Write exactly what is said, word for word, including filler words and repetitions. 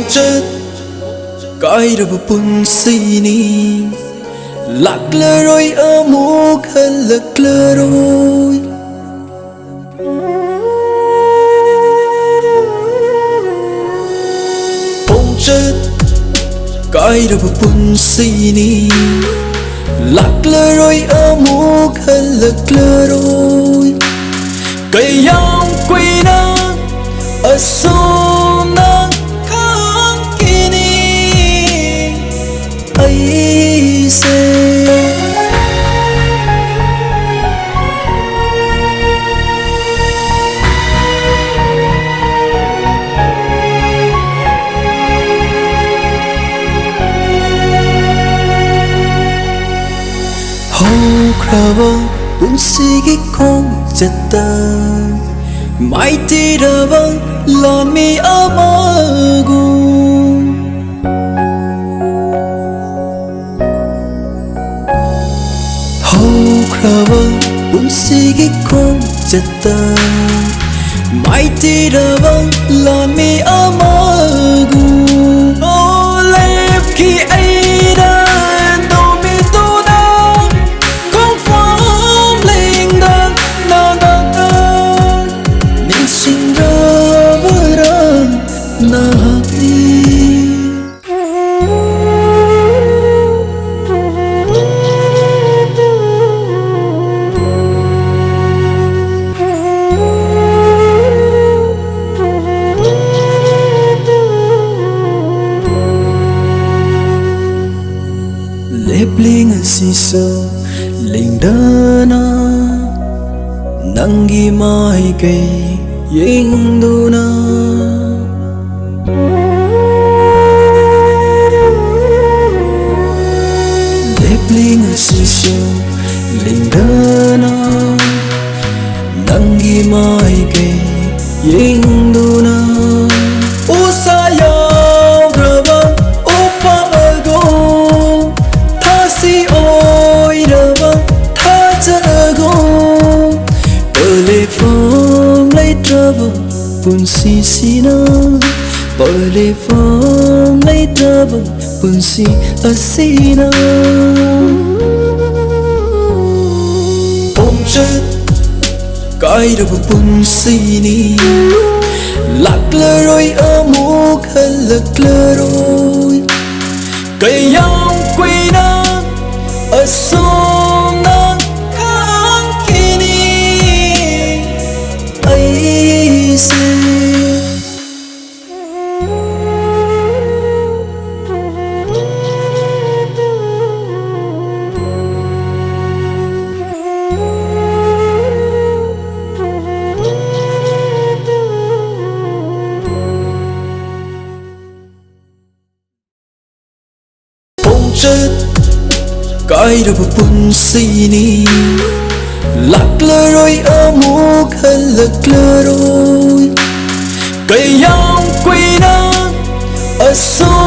ꯈꯣꯡꯆꯠ ꯀꯥꯏꯔꯕ ꯄꯨꯟꯁꯤꯅꯤ, ꯂꯥꯛꯂꯔꯣꯏ ꯑꯃꯨꯛ ꯍꯜꯂꯛꯂꯔꯣꯏ꯫ ꯈꯣꯡꯆꯠ ꯀꯥꯏꯔꯕ ꯄꯨꯟꯁꯤꯅꯤ, ꯂꯥꯛꯂꯔꯣꯏ ꯑꯃꯨꯛ ꯍꯜꯂꯛꯂꯔꯣꯏ꯫ ꯀꯌꯥꯝ ꯀꯨꯏꯅ ꯑꯁꯨꯝꯅ ꯈꯥꯡꯈꯤꯅꯤ ꯑꯩꯁꯦ? ꯍꯧꯈ꯭ꯔꯕ ꯄꯨꯟꯁꯤꯒꯤ ꯈꯣꯡꯆꯠꯇ ꯃꯥꯏꯊꯤꯔꯕ ꯂꯥꯟꯃꯤ ꯑꯃꯒꯨꯝ, ꯍꯧꯈ꯭ꯔꯕ ꯄꯨꯟꯁꯤꯒꯤ ꯈꯣꯡꯆꯠꯇ ꯃꯥꯏꯊꯤꯔꯕ ꯂꯥꯟꯃꯤ ꯑꯃꯒꯨꯝ꯫ ꯑꯣ, ꯂꯦꯞꯈꯤ ꯑꯩꯅ ꯅꯨꯃꯤꯠꯇꯨꯗ, ꯈꯣꯡꯐꯝ ꯂꯦꯡꯗꯅ ꯅꯪꯅ ꯅꯤꯡꯁꯤꯡꯗ꯭ꯔꯕꯔꯥ ꯅꯍꯥꯛꯇꯤ? ꯂꯦꯞꯂꯤ ꯉꯁꯤꯁꯨ ꯂꯦꯡꯗꯅ ꯅꯪꯒꯤ ꯃꯥꯏꯀꯩ ꯌꯦꯡꯗꯨꯅ꯫ ꯂꯦꯞꯂꯤ ꯉꯁꯤꯁꯨ ꯂꯦꯡꯗꯅ ꯅꯪꯒꯤ ꯃꯥꯏꯀꯩ ꯌꯦꯡꯗꯨꯅ꯫ ꯎꯁꯥ ꯌꯥꯎꯗ꯭ꯔꯕ ꯎꯄꯥꯜꯒꯨꯝ, ꯊꯥꯁꯤ ꯑꯣꯏꯔꯕ ꯊꯥꯖꯒꯨꯝ, ꯂꯦꯞꯐꯝ ꯂꯩꯇ꯭ꯔꯕ ꯄꯨꯟꯁꯤꯁꯤꯅ ꯄꯣꯠꯂꯦꯐꯝ ꯂꯩꯇꯕ ꯄꯨꯟꯁꯤ ꯑꯁꯤꯅ ꯈꯣꯡꯆꯠ ꯀꯥꯏꯔꯕ ꯄꯨꯟꯁꯤꯅꯤ꯫ ꯂꯥꯛꯂꯔꯣꯏ ꯑꯃꯨꯛ ꯍꯜꯂꯛꯂꯔꯣꯏ꯫ ꯀꯌꯥꯝ ꯀꯨꯏꯅ ꯑꯁꯨꯝꯅ ꯈꯥꯡꯈꯤꯅꯤ ꯑꯩꯁꯦ꯫ ꯈꯣꯡꯆꯠ ꯀꯥꯏꯔꯕ ꯄꯨꯟꯁꯤꯅꯤ꯫ ꯂꯥꯛꯂꯔꯣꯏ ꯑꯃꯨꯛ ꯍꯜꯂꯛꯂꯔꯣꯏ꯫ ꯀꯌꯥꯝ ꯀꯨꯏꯅ ꯑꯁꯨꯝ